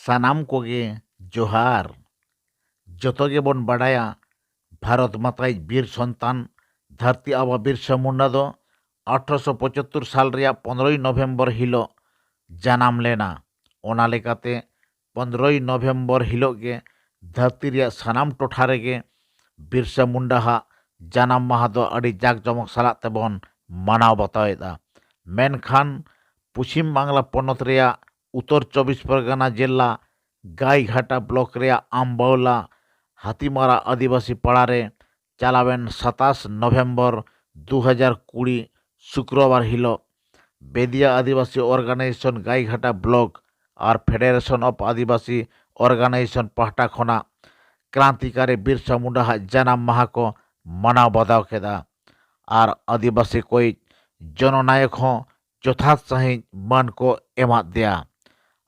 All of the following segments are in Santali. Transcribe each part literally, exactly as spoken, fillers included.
ᱥᱟᱱᱟᱢ ᱠᱚᱜᱮ ᱡᱚᱦᱟᱨ᱾ ᱡᱚᱛᱚ ᱜᱮᱵᱚᱱ ᱵᱟᱰᱟᱭᱟ, ᱵᱷᱟᱨᱚᱛ ᱢᱟᱛᱟᱭᱤᱡ ᱵᱤᱨ ᱥᱚᱱᱛᱟᱱ ᱫᱷᱟᱹᱨᱛᱤ ᱟᱵᱟ ᱵᱤᱨᱥᱟ ᱢᱩᱱᱰᱟ ᱫᱚ ᱟᱴᱷᱨᱚᱥᱚ ᱯᱚᱸᱪᱟᱛᱛᱳᱨ ᱥᱟᱞ ᱨᱮᱭᱟᱜ ᱯᱚᱱᱨᱚᱭ ᱱᱚᱵᱷᱮᱢᱵᱚᱨ ᱦᱤᱞᱳᱜ ᱡᱟᱱᱟᱢ ᱞᱮᱱᱟ᱾ ᱚᱱᱟ ᱞᱮᱠᱟᱛᱮ ᱯᱚᱱᱨᱚᱭ ᱱᱚᱵᱷᱮᱢᱵᱚᱨ ᱦᱤᱞᱳᱜ ᱜᱮ ᱫᱷᱟᱹᱨᱛᱤ ᱨᱮᱭᱟᱜ ᱥᱟᱱᱟᱢ ᱴᱚᱴᱷᱟ ᱨᱮᱜᱮ ᱵᱤᱨᱥᱟ ᱢᱩᱱᱰᱟ ᱦᱟᱜ ᱡᱟᱱᱟᱢ ᱢᱟᱦᱟ ᱫᱚ ᱟᱹᱰᱤ ᱡᱟᱠ ᱡᱚᱢᱚᱠ ᱥᱟᱞᱟᱜ ᱛᱮᱵᱚᱱ ᱢᱟᱱᱟᱣ ᱵᱟᱛᱟᱣᱮᱫᱼᱟ᱾ ᱢᱮᱱᱠᱷᱟᱱ ᱯᱚᱪᱷᱤᱢ ᱵᱟᱝᱞᱟ ᱯᱚᱱᱚᱛ ᱨᱮᱭᱟᱜ ᱩᱛᱛᱚᱨ ᱪᱚᱵᱵᱤᱥ ᱯᱚᱨᱜᱟᱱᱟ ᱡᱮᱞᱟ ᱜᱟᱭᱜᱷᱟᱴᱟ ᱵᱞᱚᱠ ᱨᱮᱭᱟᱜ ᱟᱢᱵᱟᱣᱞᱟ ᱦᱟᱛᱤᱢᱟᱨᱟ ᱟᱹᱫᱤᱵᱟᱹᱥᱤ ᱯᱟᱲᱟ ᱨᱮ ᱪᱟᱞᱟᱣᱮᱱ ᱥᱟᱛᱟᱥ ᱱᱚᱵᱷᱮᱢᱵᱚᱨ ᱫᱩ ᱦᱟᱡᱟᱨ ᱠᱩᱲᱤ ᱥᱩᱠᱨᱚᱵᱟᱨ ᱦᱤᱞᱳᱜ ᱵᱮᱫᱤᱭᱟ ᱟᱹᱫᱤᱵᱟᱹᱥᱤ ᱚᱨᱜᱟᱱᱟᱭᱡᱮᱥᱚᱱ ᱜᱟᱭᱜᱷᱟᱴᱟ ᱵᱞᱚᱠ ᱟᱨ ᱯᱷᱮᱰᱟᱨᱮᱥᱚᱱ ᱚᱯᱷ ᱟᱹᱫᱤᱵᱟᱹᱥᱤ ᱚᱨᱜᱟᱱᱟᱭᱡᱮᱥᱚᱱ ᱯᱟᱦᱴᱟ ᱠᱷᱚᱱᱟᱜ ᱠᱨᱟᱱᱛᱤᱠᱟᱨᱤ ᱵᱤᱨᱥᱟ ᱢᱩᱱᱰᱟ ᱦᱟᱜ ᱡᱟᱱᱟᱢ ᱢᱟᱦᱟ ᱠᱚ ᱢᱟᱱᱟᱣ ᱵᱟᱛᱟᱣ ᱠᱮᱫᱟ᱾ ᱟᱨ ᱟᱹᱫᱤᱵᱟᱹᱥᱤ ᱠᱚᱭᱤᱡ ᱡᱚᱱᱚᱱᱟᱭᱚᱠ ᱦᱚᱸ ᱡᱚᱛᱷᱟᱛ ᱥᱟᱺᱦᱤᱡ ᱢᱟᱹᱱ ᱠᱚ ᱮᱢᱟᱫ ᱫᱮᱭᱟ᱾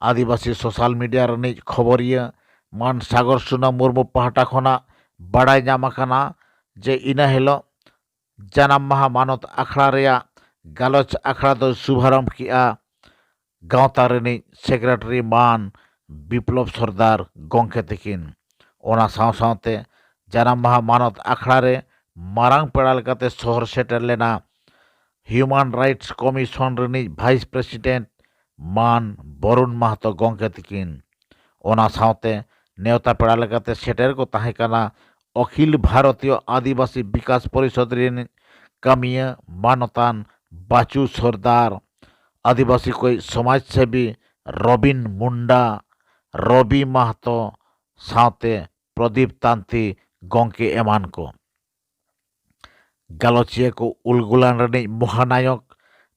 ᱟᱹᱫᱤᱵᱟᱹᱥᱤ ᱥᱳᱥᱟᱞ ᱢᱤᱰᱤᱭᱟ ᱨᱤᱱᱤᱡ ᱠᱷᱚᱵᱚᱨᱤᱭᱟᱹ ᱢᱟᱱ ᱥᱟᱜᱚᱨ ᱥᱩᱱᱟ ᱢᱩᱨᱢᱩ ᱯᱟᱦᱴᱟ ᱠᱷᱚᱱᱟᱜ ᱵᱟᱲᱟᱭ ᱧᱟᱢ ᱟᱠᱟᱱᱟ ᱡᱮ ᱤᱱᱟᱹ ᱦᱤᱞᱳᱜ ᱡᱟᱱᱟᱢ ᱢᱟᱦᱟ ᱢᱟᱱᱚᱛ ᱟᱠᱷᱲᱟ ᱨᱮᱭᱟᱜ ᱜᱟᱞᱚᱪ ᱟᱠᱷᱲᱟ ᱫᱚ ᱥᱩᱵᱷᱟᱨᱚᱢᱵᱷ ᱠᱮᱜᱼᱟ ᱜᱟᱶᱛᱟ ᱨᱤᱱᱤᱡ ᱥᱮᱠᱨᱮᱴᱟᱨᱤ ᱢᱟᱱ ᱵᱤᱯᱞᱚᱵ ᱥᱚᱨᱫᱟᱨ ᱜᱚᱢᱠᱮ ᱛᱤᱠᱤᱱ᱾ ᱚᱱᱟ ᱥᱟᱶ ᱥᱟᱶᱛᱮ ᱡᱟᱱᱟᱢ ᱢᱟᱦᱟ ᱢᱟᱱᱚᱛ ᱟᱠᱷᱲᱟ ᱨᱮ ᱢᱟᱨᱟᱝ ᱯᱮᱲᱟ ᱞᱮᱠᱟᱛᱮ ᱥᱚᱦᱚᱨ ᱥᱮᱴᱮᱨ ᱞᱮᱱᱟ ᱦᱤᱭᱩᱢᱟᱱ ᱨᱟᱭᱤᱴᱥ ᱠᱚᱢᱤᱥᱚᱱ ᱨᱤᱱᱤᱡ ᱵᱷᱟᱭᱤᱥ ᱯᱨᱮᱥᱤᱰᱮᱱᱴ ᱢᱟᱱ ᱵᱚᱨᱩᱱ ᱢᱟᱦᱟᱛᱚ ᱜᱚᱢᱠᱮ ᱛᱤᱠᱤᱱ᱾ ᱚᱱᱟ ᱥᱟᱶᱛᱮ ᱱᱮᱣᱛᱟ ᱯᱮᱲᱟ ᱞᱮᱠᱟᱛᱮ ᱥᱮᱴᱮᱨ ᱠᱚ ᱛᱟᱦᱮᱸ ᱠᱟᱱᱟ ᱚᱠᱷᱤᱞ ᱵᱷᱟᱨᱚᱛᱤᱭᱚ ᱟᱹᱫᱤᱵᱟᱹᱥᱤ ᱵᱤᱠᱟᱥ ᱯᱚᱨᱤᱥᱚᱫᱽ ᱨᱤᱱ ᱠᱟᱹᱢᱤᱭᱟᱹ ᱢᱟᱱᱚᱛᱟᱱ ᱵᱟᱪᱩ ᱥᱚᱨᱫᱟᱨ, ᱟᱹᱫᱤᱵᱟᱹᱥᱤ ᱠᱚᱭᱤᱡ ᱥᱚᱢᱟᱡᱽ ᱥᱮᱵᱤ ᱨᱚᱵᱤᱱ ᱢᱩᱱᱰᱟ, ᱨᱚᱵᱤ ᱢᱟᱦᱛᱚ ᱥᱟᱶᱛᱮ ᱯᱨᱚᱫᱤᱯ ᱛᱟᱱᱛᱤ ᱜᱚᱢᱠᱮ ᱮᱢᱟᱱ ᱠᱚ᱾ ᱜᱟᱞᱚᱪᱤᱭᱟᱹ ᱠᱚ ᱩᱞᱜᱩᱞᱟᱱ ᱨᱤᱱᱤᱡ ᱢᱚᱦᱟᱱᱟᱭᱚᱠ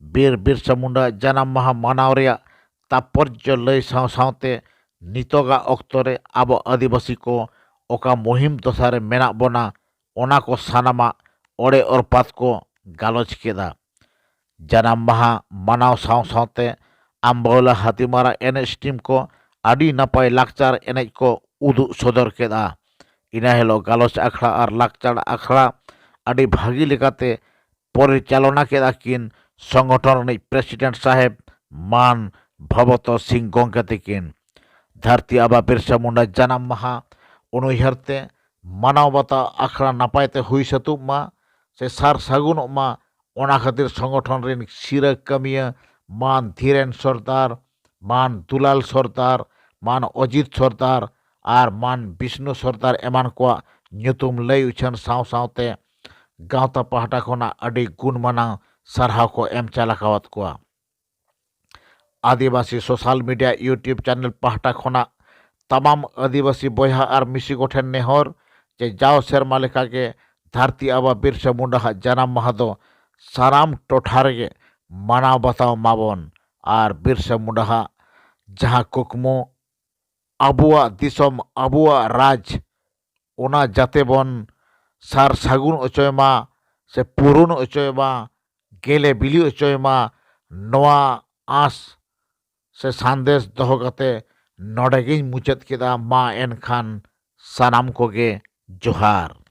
ᱵᱤᱨ ᱵᱤᱨᱥᱟ ᱢᱩᱱᱰᱟ ᱡᱟᱱᱟᱢ ᱢᱟᱦᱟ ᱢᱟᱱᱟᱣ ᱨᱮᱭᱟᱜ ᱛᱟᱯᱚᱨᱡᱚ ᱞᱟᱹᱭ ᱥᱟᱶ ᱥᱟᱶᱛᱮ ᱱᱤᱛᱚᱜᱟᱜ ᱚᱠᱛᱚ ᱨᱮ ᱟᱵᱚ ᱟᱹᱫᱤᱵᱟᱹᱥᱤ ᱠᱚ ᱚᱠᱟ ᱢᱩᱦᱤᱢ ᱫᱚᱥᱟ ᱨᱮ ᱢᱮᱱᱟᱜ ᱵᱚᱱᱟ, ᱚᱱᱟ ᱠᱚ ᱥᱟᱱᱟᱢᱟᱜ ᱚᱲᱮ ᱚᱨᱯᱟᱛ ᱠᱚ ᱜᱟᱞᱚᱪ ᱠᱮᱫᱟ᱾ ᱡᱟᱱᱟᱢ ᱢᱟᱦᱟ ᱢᱟᱱᱟᱣ ᱥᱟᱶ ᱥᱟᱶᱛᱮ ᱟᱢᱵᱟᱣᱞᱟ ᱦᱟᱹᱛᱤᱢᱟᱨᱟ ᱮᱱᱮᱡ ᱴᱤᱢ ᱠᱚ ᱟᱹᱰᱤ ᱱᱟᱯᱟᱭ ᱞᱟᱠᱪᱟᱨ ᱮᱱᱮᱡ ᱠᱚ ᱩᱫᱩᱜ ᱥᱚᱫᱚᱨ ᱠᱮᱫᱟ᱾ ᱤᱱᱟᱹ ᱦᱤᱞᱳᱜ ᱜᱟᱞᱚᱪ ᱟᱠᱷᱲᱟ ᱟᱨ ᱞᱟᱠᱪᱟᱨ ᱟᱠᱷᱲᱟ ᱟᱹᱰᱤ ᱵᱷᱟᱹᱜᱤ ᱞᱮᱠᱟᱛᱮ ᱯᱚᱨᱤᱪᱟᱞᱚᱱᱟ ᱠᱮᱫᱟ ᱠᱤᱱ ᱥᱚᱝᱜᱚᱴᱷᱚᱱ ᱨᱤᱱᱤᱡ ᱯᱨᱮᱥᱤᱰᱮᱱᱴ ᱥᱟᱦᱮᱵᱽ ᱢᱟᱱ ᱵᱷᱚᱵᱚᱛᱚ ᱥᱤᱝ ᱜᱚᱢᱠᱮ ᱛᱤᱠᱤᱱ᱾ ᱫᱷᱟᱹᱨᱛᱤ ᱟᱵᱟ ᱵᱤᱨᱥᱟ ᱢᱩᱱᱰᱟ ᱡᱟᱱᱟᱢ ᱢᱟᱦᱟ ᱩᱱᱩᱭᱦᱟᱹᱨ ᱛᱮ ᱢᱟᱱᱟᱣ ᱵᱟᱛᱟᱣ ᱟᱠᱷᱲᱟ ᱱᱟᱯᱟᱭ ᱛᱮ ᱦᱩᱭ ᱥᱟᱹᱛᱚᱜ ᱢᱟ ᱥᱮ ᱥᱟᱨ ᱥᱟᱹᱜᱩᱱᱚᱜ ᱢᱟ, ᱚᱱᱟ ᱠᱷᱟᱹᱛᱤᱨ ᱥᱚᱝᱜᱚᱴᱷᱚᱱ ᱨᱤᱱ ᱥᱤᱨᱟᱹ ᱠᱟᱹᱢᱤᱭᱟᱹ ᱢᱟᱱ ᱫᱷᱤᱨᱮᱱ ᱥᱚᱨᱫᱟᱨ, ᱢᱟᱱ ᱫᱩᱞᱟᱞ ᱥᱚᱨᱫᱟᱨ, ᱢᱟᱱ ᱚᱡᱤᱛ ᱥᱚᱨᱫᱟᱨ ᱟᱨ ᱢᱟᱱ ᱵᱤᱥᱱᱩ ᱥᱚᱨᱫᱟᱨ ᱮᱢᱟᱱ ᱠᱚᱣᱟᱜ ᱧᱩᱛᱩᱢ ᱞᱟᱹᱭ ᱩᱪᱷᱟᱹᱱ ᱥᱟᱶ ᱥᱟᱶᱛᱮ ᱜᱟᱶᱛᱟ ᱯᱟᱦᱴᱟ ᱠᱷᱚᱱᱟᱜ ᱟᱹᱰᱤ ᱜᱩᱱ ᱢᱟᱱᱟᱣ ᱥᱟᱨᱦᱟᱣ ᱠᱚ ᱮᱢ ᱪᱟᱞ ᱟᱠᱟᱣᱟᱫ ᱠᱚᱣᱟ᱾ ᱟᱹᱫᱤᱵᱟᱹᱥᱤ social media YouTube channel ᱯᱟᱦᱴᱟ ᱠᱷᱚᱱᱟᱜ ᱛᱟᱢᱟᱢ ᱟᱹᱫᱤᱵᱟᱹᱥᱤ ᱵᱚᱭᱦᱟ ᱟᱨ ᱢᱤᱥᱤ ᱠᱚᱴᱷᱮᱱ ᱱᱮᱦᱚᱨ ᱡᱮ ᱡᱟᱣ ᱥᱮᱨᱢᱟ ᱞᱮᱠᱟᱜᱮ ᱫᱷᱟᱹᱨᱛᱤ ᱟᱵᱟ ᱵᱤᱨᱥᱟ ᱢᱩᱱᱰᱟ ᱦᱟᱜ ᱡᱟᱱᱟᱢ ᱢᱟᱦᱟ ᱫᱚ ᱥᱟᱱᱟᱢ ᱴᱚᱴᱷᱟ ᱨᱮᱜᱮ ᱢᱟᱱᱟᱣ ᱵᱟᱛᱟᱣ ᱢᱟᱵᱚᱱ ᱟᱨ ᱵᱤᱨᱥᱟ ᱢᱩᱱᱰᱟ ᱦᱟᱜ ᱡᱟᱦᱟᱸ ᱠᱩᱠᱢᱩ ᱟᱵᱚᱣᱟᱜ ᱫᱤᱥᱚᱢ ᱟᱵᱚᱣᱟᱜ ᱨᱟᱡᱽ ᱚᱱᱟ ᱡᱟᱛᱮ ᱵᱚᱱ ᱥᱟᱨ ᱥᱟᱹᱜᱩᱱ ᱚᱪᱚᱭ ᱢᱟ ᱥᱮ ᱯᱩᱨᱩᱱ ᱚᱪᱚᱭ ᱢᱟ, ᱜᱮᱞᱮ ᱵᱤᱞᱤ ᱚᱪᱚᱭ ᱢᱟ, ᱱᱚᱣᱟ ᱟᱸᱥ ᱥᱮ ᱥᱟᱸᱫᱮᱥ ᱫᱚᱦᱚ ᱠᱟᱛᱮ ᱱᱚᱰᱮ ᱜᱤᱧ ᱢᱩᱪᱟᱹᱫ ᱠᱮᱫᱟ᱾ ᱢᱟ ᱮᱱᱠᱷᱟᱱ ᱥᱟᱱᱟᱢ ᱠᱚᱜᱮ ᱡᱚᱦᱟᱨ᱾